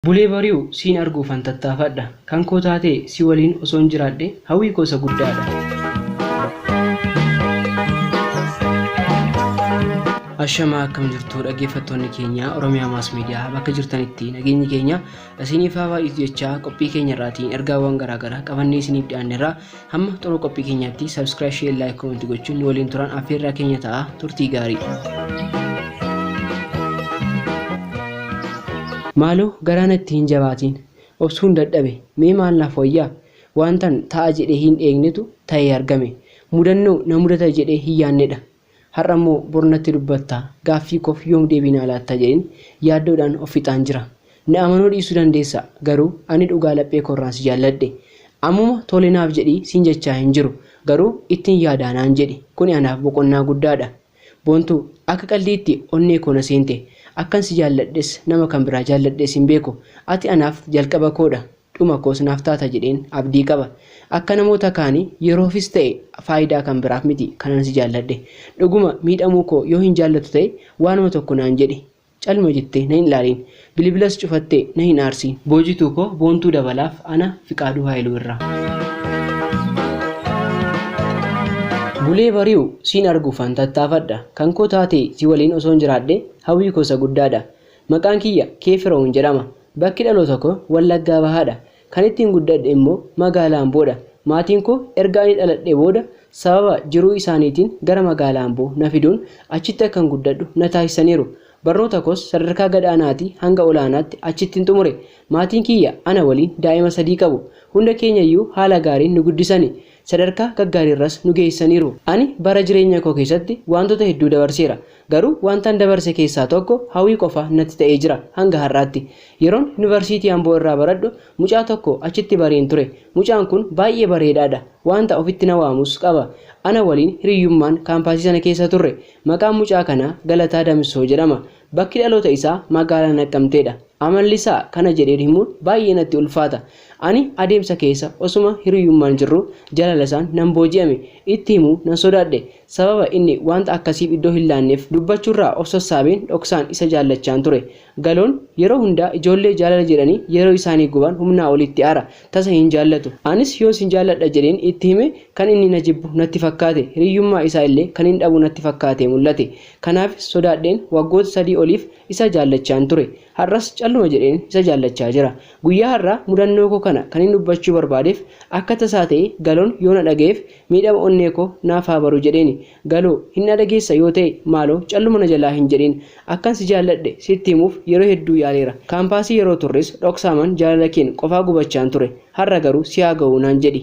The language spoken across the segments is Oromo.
Bulee bari'u siin arguufan tattaafadha. Kan koo taatee si waliin osoon jiraadhe hawwii koo isa guddaadha. Ashamaa, akkam jirtu dhaggeeffattoonni keenya Oromiyaa Maas Miidiyaa? Bakka jirtanitti nageenyi keenya isiniif haa baay'atu jechaa, qophii keenya irraatiin ergaawwan garaagaraa qabannee isiniif dhiyaanneerra. Hamma xumura qophii keenyaatti subscribe, share, like, comment gochuun nu waliin turan affeerraa keenya ta'a. Turtii gaarii. Maaloo garaa natti hin jabaatiin. Obsuun dadhabe. Mee maal naaf wayyaa? Wantan ta'a jedhee hin eegnetu ta'ee argame. Mudannoo na mudata jedhee hin yaannedha. Har'a immoo bor natti dubbattaa, gaaffii koof yoom deebii naa laatta jedheen yaaddoodhaan of fixaan jira. Na amanuu dhiisuu dandeessa, garuu ani dhugaa laphee koorraan si jaalladhe. Ammuma tole naaf jedhii siin jechaa hin jiru, garuu ittiin yaadaa naan jedhi. Kuni anaaf boqonnaa guddaadha. Boontuu, akka qaldiitti onnee koo na seente. Akkan si jaalladhes nama kan biraa jaalladhees hin beeku. Ati anaaf jalqaba koodha. Dhuma koos naaf taata jedheen abdii qaba. Akka namoota kaanii yeroofis ta'e faayidaa kan biraaf miti kanan si jaalladhe. Dhuguma miidhamuu koo yoo hin jaallatu ta'e waanuma tokko naan jedhi. Calma jettee na hin ilaaliin. Bilbilas cufattee na hin aarsiin. Boojituu koo Boontuu Dabalaaf ana Fiqaaduu Haayiluu irraa. Bulee bari'u siin arguufan tattaafadha. Kan koo taatee si waliin osoon jiraadhe hawwii koo isa guddaadha. Maqaan kiyya Keefiroon jedhama. Bakki dhaloota koo Wallaggaa Bahaadha. Kan ittiin guddadhe immoo magaalaa Amboodha. Maatiin koo erga ani dhaladhee booda sababa jiruu isaaniitiin gara magaalaa Amboo na fiduun achitti akkan guddadhu na taasisaniiru. Barnoota koos sadarkaa gad aanaatii hanga olaanaatti achittin xumure. Maatiin kiyya ana waliin daa'ima sadii qabu. Hunda keenyayyuu haala gaariin nu guddisani. Sadarkaa gaggaariirras nu geessaniiru. Ani bara jireenya koo keessatti waantota hedduu dabarseera. Garuu wantan dabarse keessaa tokko hawwii qofa natti ta'ee jira hanga har'aatti. Yeroon Yuunivarsiitii Amboo irraa baradhu mucaa tokko achitti bareen ture. Mucaan kun baay'ee bareedaadha. Wanta ofitti na waamus qaba. Ana waliin hiriyyummaan kaampaasii sana keessa turre. Maqaan mucaa kanaa Galataa Damissoo jedhama. Bakki dhaloota isaa magaalaa Naqqamteedha. Amalli isaa kana jedhee himuun baay'ee natti ulfaata. Ani adeemsa keessa osuma hiriyyummaan jirru jaalala isaan nan booji'ame. Itti himuu nan sodaadhe. Sababa inni wanta akkasiif iddoo hin laanneef dubbachuurraa of sassaabeen dhoksaan isa jaallachaan ture. Galoon yeroo hundaa ijoollee jaalala jedhanii yeroo isaanii guban humnaa olitti aara. Tasa hin jaallatu. Anis yoon sin jaalladha jedheen itti hime kan inni na jibbu natti fakkaate. Hiriyyummaa isaa illee kan hin dhabu natti fakkaatee mul'ate. Kanaafis sodaadheen waggoota 3 oliif isa jaallachaan ture. Har'as calluma jedheen isa jaallachaa jira. Guyyaa har'aa mudannoo koo kana kanin dubbachuu barbaadeef akka tasaa ta'ee Galoon yoo na dhaga'eef miidhama onnee koo naaf haa baru jedheeni. Galoo, hin na dhageessa yoo ta'e maaloo calluma na jalaa hin jedhin. Akkan si jaalladhe sitti himuuf yeroo hedduu yaaleera. Kaampaasii yeroo turres dhoksaaman jaalala keen qofaa gubachaan ture. Har'a garuu si haa ga'u naan jedhi.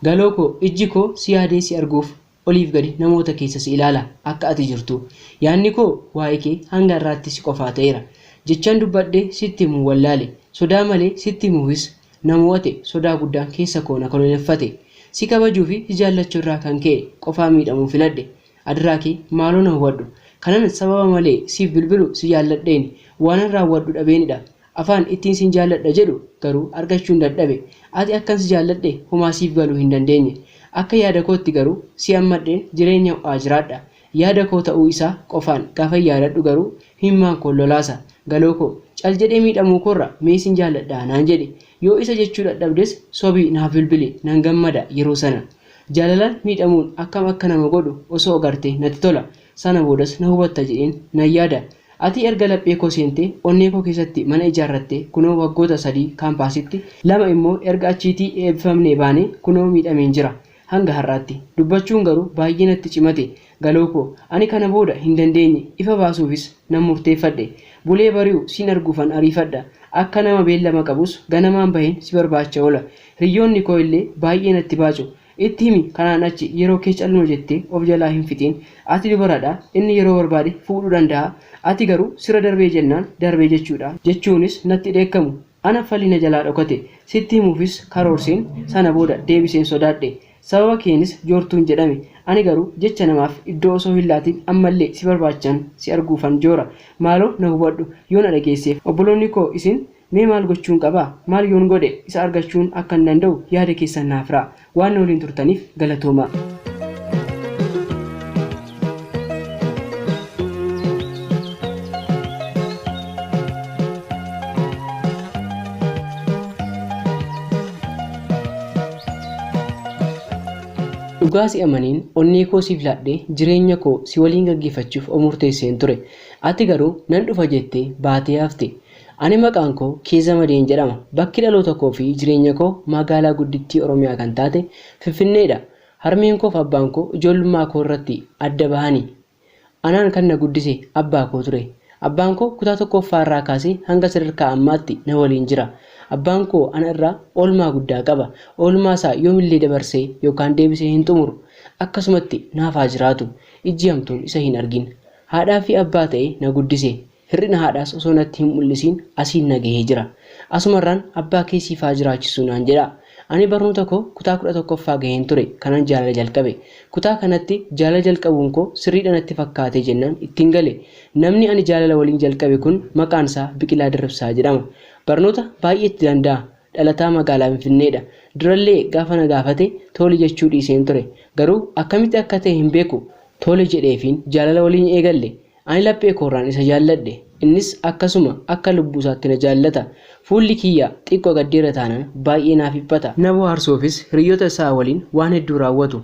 Galoo koo, ijji koo si yaadee si arguuf oliif gadi namoota keessa si ilaala akka ati jirtu. Yaadni koo waa'ee kee hanga har'aatti si qofaa ta'eera. Jechan dubbadhee sitti himu wallaale. Sodaa malee sitti himuufis na mo'ate, sodaa guddaan keessa koo na koloneeffate. Si kabajuu fi si jaallachuu irraa kan ka'e qofaa miidhamuu filadhe. Adaraa kee maaloo na hubadhu. Kanan sababa malee siif bilbilu si jaalladheeni. Waanan raawwadhu dhabeenidha. Afaan ittiin sin jaalladha jedhu garuu argachuun dadhabe. Ati akkan si jaalladhe homaa siif galuu hin dandeenye. Akka yaada kootti garuu si hammadheen jireenya ho'aa jiraadha. Yaada koo ta'uu isaa qofaan gaafan yaadadhu garuu imimmaan koon lolaasa. Galoo koo, cal jedhee miidhamuu koorra mee sin jaalladha naan jedhi. Yoo isa jechuu dadhabdes sobii naaf bilbili, nan gammada yeroo sana. Jaalalaan miidhamuun akkam akka nama godhu osoo agartee natti tola. Sana boodas na hubatta jedheen nan yaada. Ati erga laphee koo seentee onnee koo keessatti mana ijaarrattee kunoo waggoota 3 kaampaasitti, 2 immoo erga achiitii eebbifamnee baanee kunoo miidhameen jira. Hanga har'aatti. Dubbachuun garuu baay'ee natti cimate. Galoo koo, ani kana booda hin dandeenye. Ifa baasuufis nan murteeffadhe. Bulee bari'u siin arguufan ariifadha. Akka nama beellama qabus ganamaan baheen si barbaacha oola. Hiriyyoonni koo illee baay'ee natti baacu. Itti himi, kanaan achi yeroo kee calluma jettee of jalaa hin fixiin. Ati dubaradha, inni yeroo barbaade fuudhuu danda'a. Ati garuu sirra darbee jennaan darbee jechuudha jechuunis natti dheekkamu. Ana falli na jalaa dhokate. Sitti himuufis karoorseen sana booda deebiseen sodaadhe. Sababa keenis joortuun jedhame. Ani garuu jecha namaaf iddoo osoo hin laatin ammallee si barbaachan si arguufan joora. Maaloo na hubadhu yoo na dhageesseef. Obboloonni koo isin Mee maal gochuun qaba? Maal yoon godhe isa argachuun akkan danda'u yaada keessan naaf hiraa. Waan na waliin turtaniif galatoomaa. Dhugaa si amaneen onnee koo siif laadhee jireenya koo si waliin gaggeeffachuuf of murteesseen ture. Ati garuu nan dhufa jettee baatee hafte. Ani maqaan koo Keeza Madeen jedhama. Bakki dhaloota koo fi jireenya koo magaalaa guddittii Oromiyaa kan taate Finfinneedha. Harmeen koo fi abbaan koo ijoollummaa koo irratti adda bahani. Anaan kan na guddise abbaa koo ture. Abbaan koo kutaa tokkoffaa irraa kaasee hanga sadarkaa ammaatti na waliin jira. Abbaan koo ana irraa oolmaa guddaa qaba. Oolmaa isaa yoomillee dabarsee yookaan deebisee hin xumuru. Akkasumatti naaf haa jiraatu. Ijji hamtuun isa hin argin. Haadhaa fi abbaa ta'ee na guddise. Hir'ina haadhaas osoo natti hin mul'isiin asiin na gahee jira. Asumarraan abbaa kee siif haa jiraachisu naan jedhaa. Ani barnoota koo kutaa 11ffaa gaheen ture kanan jaalala jalqabe. Kutaa kanatti jaalala jalqabuun koo sirriidha natti fakkaatee jennaan ittin gale. Namni ani jaalala waliin jalqabe kun maqaan isaa Biqilaa Dirribsaa jedhama. Barnoota baay'ee itti danda'a. Dhalataa magaalaa Finfinneedha. Durallee gaafa na gaafate tole jechuu dhiiseen ture. Garuu akkamitti akka ta'e hin beeku. Tole jedheefiin jaalala waliin eegalle. Ani laphee koorraan isa jaalladhe. Innis akkasuma akka lubbuusaatti na jaallata. Fuulli kiyya xiqqoo gaddeera taanan baay'ee naaf dhiphata. Na bohaarsuufis hiriyyoota isaa waliin waan hedduu raawwatu.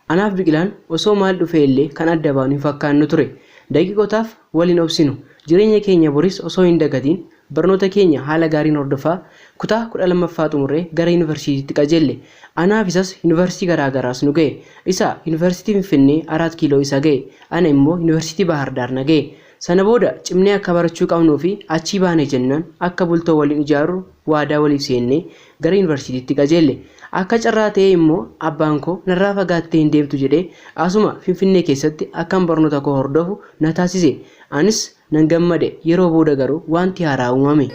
Anaaf Biqilaan osoo maal dhufee illee kan adda baanu hin fakkaannu ture. Daqiiqotaaf wal hin obsinu. Jireenya keenya boris osoo hin dagatiin Barnoota keenya haala gaariin hordofaa kutaa 12ffaa xumurree gara Yuunivarsiitiitti qajeelle. Anaaf isas Yuunivarsiitii garaa garaas nu ga'e. Isa Yuunivarsiitii Finfinnee Araat Kiiloo isa ga'e. Ana immoo Yuunivarsiitii Baahar Daar na ga'e. Sana booda cimnee akka barachuu qabnuu fi achii baane jennaan akka bultoo waliin ijaarru waadaa waliif seennee gara Yuunivarsiitiitti qajeelle. Akka carraa ta'ee immoo abbaan koo narraa fagaattee hin deemtu jedhee asuma Finfinnee keessatti akkan barnoota koo hordofu na taasise. Anis Nan gammade, yeroo booda garuu waanti haaraa uumame.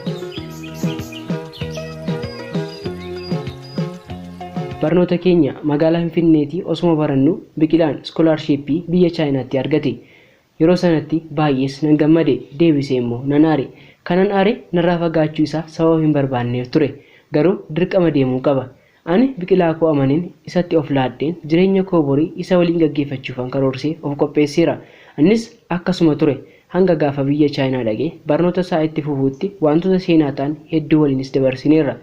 Barnoota keenya magaalaa Finfinneetii osuma barannuu Biqilaan iskoolaarshiippii biyya Chaayinaatti argate. Yeroo sanatti baay'ees nan gammade, deebisee immoo nan aare. Kanan aare narraa fagaachuu isaa sababa hin barbaanneef ture. Garuu dirqama deemuu qaba. Ani Biqilaa koo amaneen isatti of laadheen jireenya koo borii isa waliin gaggeeffachuufan karoorsee of qopheesseera. Innis akkasuma ture. Hanga gaafa biyya Chaayinaa dhaqee barnoota isaa itti fufuutti waantota seenaa ta'an hedduu waliinis dabarsineerra.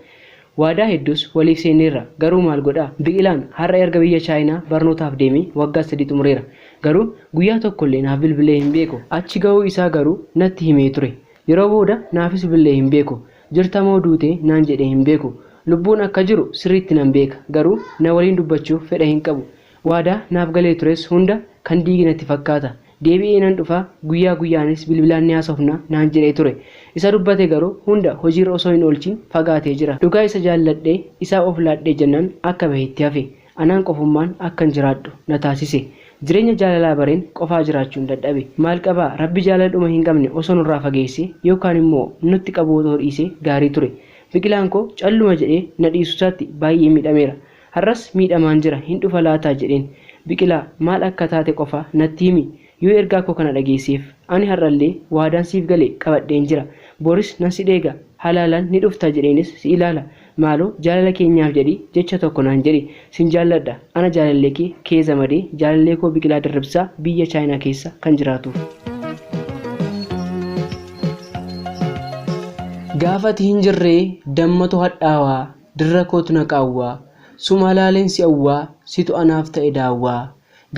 Waadaa hedduus waliif seenneerra. Garuu maal godhaa? Biqilaan har'a erga biyya Chaayinaa barnootaaf deemee waggaa 3 xumureera. Garuu guyyaa tokkollee naaf bilbilee hin beeku. Achi gahuu isaa garuu natti himee ture. Yeroo booda naafis bilbilee hin beeku. Jirtamoo duute naan jedhee hin beeku. Lubbuun akka jiru sirriitti nan beeka. Garuu na waliin dubbachuuf fedha hin qabu. Waadaa naaf galee tures hunda kan diige natti fakkaata. Deebi'ee nan dhufa, guyyaa guyyaanis bilbilaan ni haasofna naan jedhee ture. Isa dubbate garuu hunda hojiirra osoo hin oolchiin fagaatee jira. Dhugaa isa jaalladhee, isaaf of laadhee jennaan akka bahetti hafe. Anaan qofummaan akkan jiraadhu na taasise. Jireenya jaalalaa bareen qofaa jiraachuun dadhabe. Maal qabaa Rabbi jaalala dhuma hin qabne osoo nurraa fageessee yookaan immoo nutti qabuu otoo dhiisee gaarii ture. Biqilaan koo calluma jedhee na dhiisuusaatti baay'ee miidhameera. Har'as miidhamaan jira hin dhufa laataa jedheen. Biqilaa maal akka taate qofa natti himi. Yoo ergaa koo kana dhageesseef. Ani har'allee waadaan siif gale qabadheen jira. Boris nan si dheega. Halaalaan ni dhufta jedheenis si ilaala. Maaloo jaalala keenyaaf jedhii jecha tokko naan jedhi. Sin jaalladha. Ana jaalallee kee Keeza Madee, jaalallee koo Biqilaa Dirribsaa biyya Chaayinaa keessa kan jiraatu. Gaafa ati hin jirree dammatu hadhaawaa dirra kootu na qaawwaa suma laaleen si awwaa situ anaaf ta'e daawwaa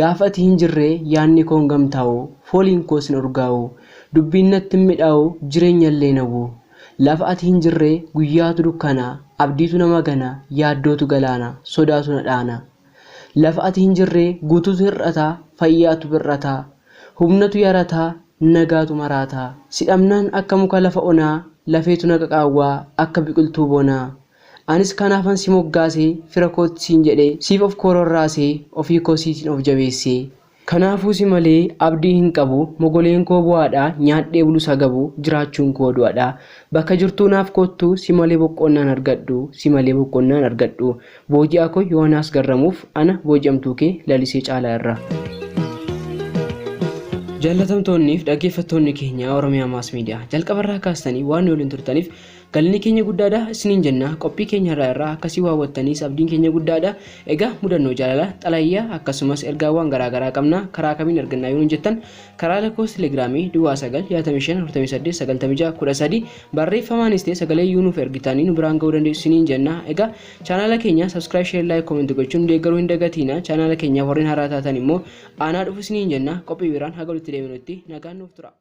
Gaafa ati hin jirree yaanni koon gamtaa'u fooliin koos hin urgaa'u dubbiin natti hin midhaa'u jireenyallee hin hawwu Lafa ati hin jirree guyyaatu dukkana abdiitu nama gana yaaddootu galaana sodaatu na dhaana Lafa ati hin jirree guutuutu hir'ata fayyaatu bir'ata humnatu yarata nagaatu maraata Si dhabnaan akka muka lafa onaa lafeetu na qaqaawwaa akka biqiltuu bonaa Anis kanaafan si moggaase, fira kootti siin jedhe, siif of koo rarraase, ofii koo siitiin of jabeesse. Kanaafuu si malee abdii hin qabu, mogoleen koo bu'aadha, nyaadhee bulus agabu, jiraachuun koo du'adha. Bakka jirtuu naaf koottu, si malee boqqonnaan argadhu, si malee boqqonnaan argadhu. Booji'aa koo Yohaanaas Garramuuf, ana booji'amtuu kee Lalisee Caalaa irraa. Jaallatamtoonniif dhaggeeffattoonni keenya Oromiyaa Maas Miidiyaa jalqabarraa kaastanii waan nu waliin turtaniif Galanni keenya guddaadha isiniin jenna. Qophii keenya irraa irraa akkasii waawwattaniis abdiin keenya guddaadha. Egaa mudannoo jaalalaa, xalayyaa akkasumas ergaawwan garaagaraa qabna. Karaa kamiin argannaa yoo jettan, karaa lakkoofsa telegiraamii duwwaa 9 65 48 96 13 barreeffamaanis ta'e sagalee iyyuu nuuf ergitanii nu biraan ga'uu dandeessu isiniin jenna. Egaa chaanaala keenya subscribe, share, like, comment gochuun deeggaruu hin dagatiina. Chaanaala keenya warreen haaraa taatan immoo aanaa dhufu isiniin jenna. Qophii biraan haga walitti deebinutti nagaan nuuf tura.